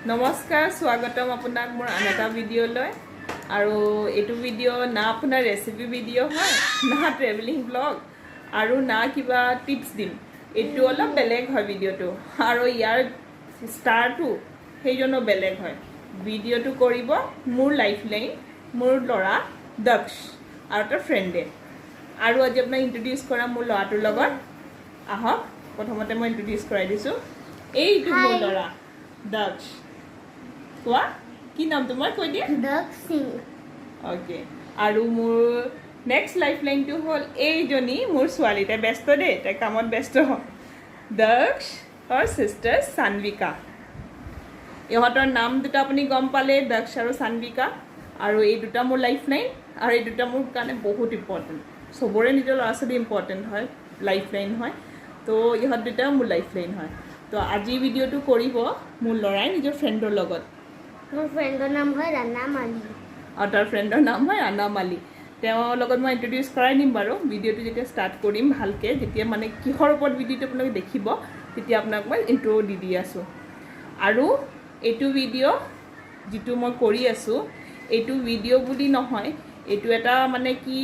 নমস্কাৰ, স্বাগতম আপোনাক মোৰ আন এটা ভিডিঅ'লৈ। আৰু এইটো ভিডিঅ' না আপোনাৰ ৰেচিপি ভিডিঅ' হয়, না ট্ৰেভেলিং ব্লগ আৰু না কিবা টিপছ দিম। এইটো অলপ বেলেগ হয় ভিডিঅ'টো আৰু ইয়াৰ ষ্টাৰটো সেইজনো বেলেগ হয়। ভিডিঅ'টো কৰিব মোৰ লাইফ লাইন, মোৰ ল'ৰা দক্ষ আৰু তাৰ ফ্ৰেণ্ডে। আৰু আজি আপোনাক ইণ্ট্ৰডিউচ কৰা মোৰ ল'ৰাটোৰ লগত। আহক, প্ৰথমতে মই ইণ্ট্ৰডিউচ কৰাই দিছোঁ। এইটো মোৰ Hi. ল'ৰা দক্ষ। কোৱা, কি নাম তোমাৰ? কৈ দিয়া। দক্ষ সিং। অ'কে, আৰু মোৰ নেক্সট লাইফ লাইনটো হ'ল এইজনী মোৰ ছোৱালী। তাই ব্যস্ত দেই, তাই কামত ব্যস্ত। দক্ষৰ ছিষ্টাৰ চানভিকা। ইহঁতৰ নাম দুটা আপুনি গম পালে, দক্ষ আৰু চানভিকা। আৰু এই দুটা মোৰ লাইফ লাইন আৰু এই দুটা মোৰ কাৰণে বহুত ইম্পৰ্টেণ্ট। চবৰে নিজৰ ল'ৰা ছোৱালী ইম্পৰ্টেণ্ট হয়, লাইফ লাইন হয়, তো ইহঁত দুটাও মোৰ লাইফ লাইন হয়। তো আজিৰ ভিডিঅ'টো কৰিব মোৰ ল'ৰাই নিজৰ ফ্ৰেণ্ডৰ লগত। মোৰ ফ্ৰেণ্ডৰ নাম হয় ৰাণা মালি। আৰু তাৰ ফ্ৰেণ্ডৰ নাম হয় ৰাণা মালি। তেওঁৰ লগত মই ইণ্ট্ৰডিউচ কৰাই দিম বাৰু ভিডিঅ'টো যেতিয়া ষ্টাৰ্ট কৰিম ভালকৈ। যেতিয়া মানে কিহৰ ওপৰত ভিডিঅ'টো আপোনালোকে দেখিব, তেতিয়া আপোনাক মই ইণ্ট্ৰ' দি দি আছোঁ। আৰু এইটো ভিডিঅ' যিটো মই কৰি আছোঁ, এইটো ভিডিঅ' বুলি নহয়, এইটো এটা মানে কি,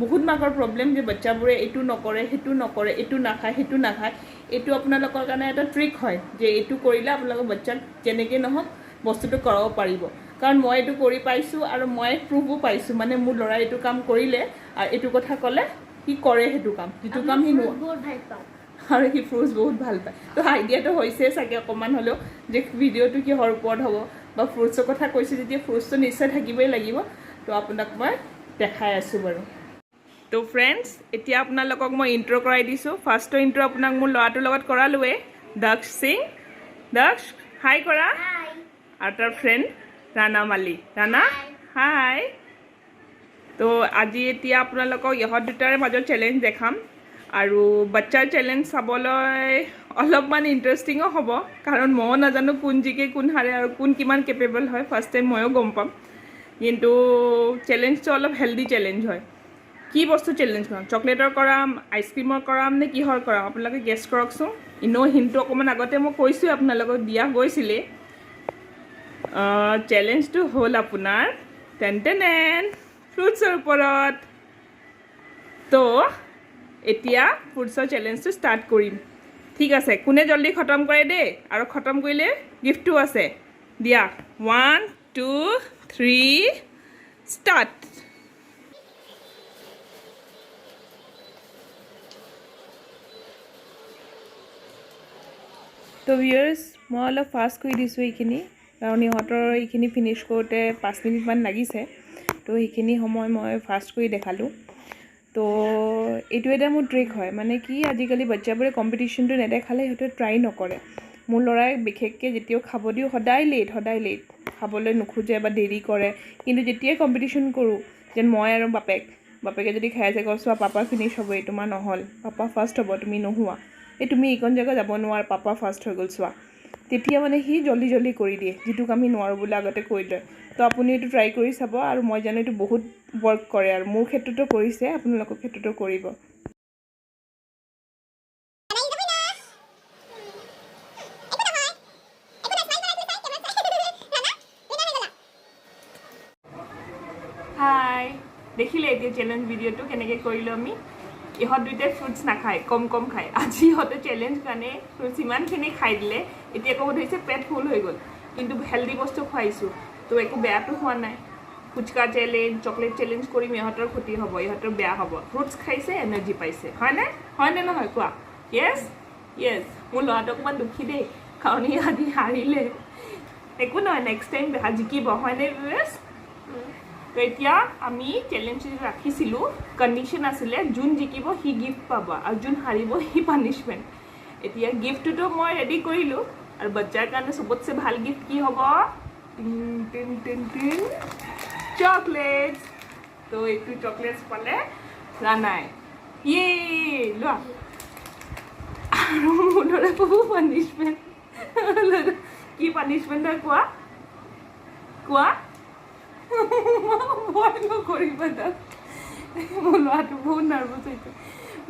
বহুত মাকৰ প্ৰব্লেম যে বাচ্চাবোৰে এইটো নকৰে, সেইটো নকৰে, এইটো নাখায়, সেইটো নাখায়। এইটো আপোনালোকৰ কাৰণে এটা ট্ৰিক হয় যে এইটো কৰিলে আপোনালোকৰ বাচ্চাক যেনেকৈ নহওক বস্তুটো কৰাব পাৰিব। কাৰণ মই এইটো কৰি পাইছোঁ আৰু মই প্ৰুফো পাইছোঁ। মানে মোৰ ল'ৰাই এইটো কাম কৰিলে আৰু এইটো কথা ক'লে সি কৰে সেইটো কাম, যিটো কাম সি বহুত ভাল পাওঁ। আৰু সি ফ্ৰুটছ বহুত ভাল পায়। তো আইডিয়াটো হৈছে চাগে অকণমান হ'লেও যে ভিডিঅ'টো কিহৰ ওপৰত হ'ব বা ফ্ৰুটছৰ কথা কৈছোঁ যেতিয়া ফ্ৰুটছটো নিশ্চয় থাকিবই লাগিব। তো আপোনাক মই দেখাই আছোঁ বাৰু। তো ফ্ৰেণ্ডছ, এতিয়া আপোনালোকক মই ইণ্ট্ৰ' কৰাই দিছোঁ। ফাৰ্ষ্টৰ ইণ্ট্ৰ' আপোনাক মোৰ ল'ৰাটোৰ লগত কৰালোৱেই, দক্ষ সিং। দক্ষ, হাই কৰা। হাই। আৰু তাৰ ফ্ৰেণ্ড ৰাণা মালি। ৰাণা, হাই। তো আজি এতিয়া আপোনালোকক ইহঁত দুটাৰে মাজত চেলেঞ্জ দেখাম। আৰু বাচ্চাৰ চেলেঞ্জ চাবলৈ অলপমান ইণ্টাৰেষ্টিঙো হ'ব, কাৰণ ময়ো নাজানো কোন জিকে, কোন হাৰে আৰু কোন কিমান কেপেবল হয়। ফাৰ্ষ্ট টাইম ময়ো গম পাম। কিন্তু চেলেঞ্জটো অলপ হেল্ডি চেলেঞ্জ হয়। কি বস্তু চেলেঞ্জ কৰাম? চকলেটৰ কৰাম, আইচক্ৰীমৰ কৰাম নে কিহৰ কৰাম? আপোনালোকে গেছ কৰকচোন। এনেও হিণ্টটো অকণমান আগতে মই কৈছোঁৱে আপোনালোকক, দিয়া গৈছিলে। চেলেঞ্জটো হ'ল আপোনাৰ টেন টেন ফ্ৰুটছৰ ওপৰত। তো এতিয়া ফ্ৰুটছৰ চেলেঞ্জটো ষ্টাৰ্ট কৰিম, ঠিক আছে? কোনে জল্দি খতম কৰে দেই, আৰু খতম কৰিলে গিফ্টটো আছে। দিয়া, ওৱান, টু, থ্ৰী, ষ্টাৰ্ট। তো ভিউৱাৰ্ছ, মই অলপ ফাষ্ট কৰি দিছোঁ এইখিনি, কাৰণ ইহঁতৰ এইখিনি ফিনিছ কৰোঁতে 5 মিনিটমান লাগিছে। তো সেইখিনি সময় মই ফাষ্ট কৰি দেখালোঁ। তো এইটো এটা মোৰ ট্ৰিক হয়। মানে কি, আজিকালি বাচ্চাবোৰে কম্পিটিশ্যনটো নেদেখালে সিহঁতে ট্ৰাই নকৰে। মোৰ ল'ৰাই বিশেষকৈ যেতিয়াও খাব দিওঁ, সদায় লেট, সদায় লেট, খাবলৈ নোখোজে বা দেৰি কৰে। কিন্তু যেতিয়াই কম্পিটিশ্যন কৰোঁ, যেন মই আৰু বাপেক, বাপেকে যদি খাই আছে, কওঁ, "চোৱা, পাপা ফিনিছ হ'ব, এই তোমাৰ নহ'ল, পাপা ফাৰ্ষ্ট হ'ব, তুমি নোহোৱা। এই তুমি এইকণ জেগা যাব নোৱাৰা, পাপা ফাৰ্ষ্ট হৈ গ'ল, চোৱা।" তেতিয়া মানে সি জল্দি জল্দি কৰি দিয়ে, যিটোক আমি নোৱাৰোঁ বুলি আগতে কৰি লয়। তো আপুনি এইটো ট্ৰাই কৰি চাব। আৰু মই জানো এইটো বহুত ৱৰ্ক কৰে আৰু মোৰ ক্ষেত্ৰতো কৰিছে, আপোনালোকৰ ক্ষেত্ৰতো কৰিব। হাই, দেখিলে এতিয়া চেলেঞ্জ ভিডিঅ'টো কেনেকৈ কৰিলোঁ আমি। ইহঁত দুইটাই ফ্ৰুটছ নাখায়, কম কম খায়। আজি ইহঁতে চেলেঞ্জ কাৰণে ফ্ৰুটছ ইমানখিনি খাই দিলে। এতিয়া ক'ব ধৰিছে পেট ফুল হৈ গ'ল। কিন্তু হেল্ডি বস্তু খুৱাইছোঁ, তো একো বেয়াটো হোৱা নাই। ফুচকা চেলেঞ্জ, চকলেট চেলেঞ্জ কৰিম, ইহঁতৰ ক্ষতি হ'ব, ইহঁতৰ বেয়া হ'ব। ফ্ৰুটছ খাইছে, এনাৰ্জি পাইছে, হয়নে? হয়নে নহয় কোৱা? য়েছ। মোৰ ল'ৰাটো অকণমান দুখী দেই, কাৰণ সি আজি হাৰিলে। একো নহয়, নেক্সট টাইম জিকিব, হয়নে ভিউৱাৰ্ছ? তো এতিয়া আমি চেলেঞ্জ ৰাখিছিলোঁ, কণ্ডিশ্যন আছিলে যোন জিকিব সি গিফ্ট পাব আৰু যোন হাৰিব সি পানিছমেণ্ট। এতিয়া গিফ্টটোতো মই ৰেডি কৰিলোঁ। আৰু বাচ্চাৰ কাৰণে চবতছে ভাল গিফ্ট কি হ'ব? টিং টিং টিং টিং, চকলেটছ। তো এইটো চকলেটছ পালে ৰাণাই, ইয়ে লোৱা। আৰু মোৰ ল'ৰা পাব পানিছমেণ্ট। কি পানিছমেণ্ট হয় কোৱা, কোৱা। ভয় নকৰিবা তাক। মোৰ ল'ৰাটো বহুত নাৰ্ভাছ হৈছে।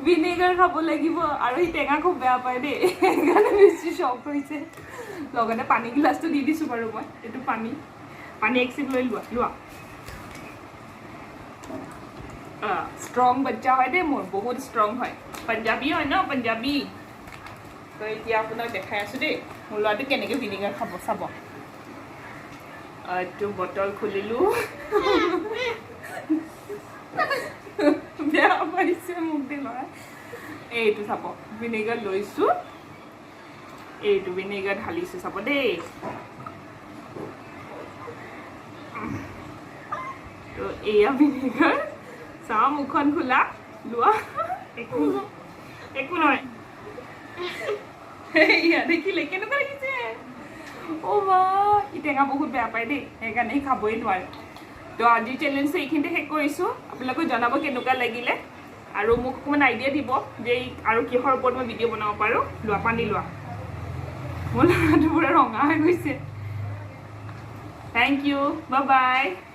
ভিনেগাৰ খাব লাগিব। আৰু সি টেঙা খুব বেয়া পায় দেই, সেইকাৰণে বেছি চখ হৈছে। লগতে পানী গিলাচটো দি দিছোঁ বাৰু মই। এইটো পানী, পানী এক চিপ লৈ লোৱা, লোৱা। ষ্ট্ৰং বাচ্চা হয় দেই মোৰ, বহুত ষ্ট্ৰং হয়। পাঞ্জাবী হয় ন, পাঞ্জাবী। তো এতিয়া আপোনাক দেখাই আছোঁ দেই, মোৰ ল'ৰাটো কেনেকৈ ভিনেগাৰ খাব চাব। এইটো বটল খুলিলোঁ। বেয়া পাইছে মোক দেই ল'ৰাই। এইটো চাব, ভিনেগাৰ লৈছোঁ, এইটো ভিনেগাৰ ঢালিছোঁ, চাব দেই। তো এয়া ভিনেগাৰ। চাওঁ, মুখখন খোলা, লোৱা। একো একো নহয়। এয়া দেখিলে কেনেকুৱা লাগিছে? অ' মা, ই টেঙা বহুত বেয়া পায় দেই, সেইকাৰণে সি খাবই নোৱাৰে। তো আজিৰ চেলেঞ্জটো এইখিনিতে শেষ কৰিছোঁ। আপোনালোকে জনাব কেনেকুৱা লাগিলে আৰু মোক অকণমান আইডিয়া দিব যে এই আৰু কিহৰ ওপৰত মই ভিডিঅ' বনাব পাৰোঁ। লোৱা, পানী লোৱা। মোৰ ল'ৰাটো পূৰা ৰঙা হৈ গৈছে। Thank you, bye bye.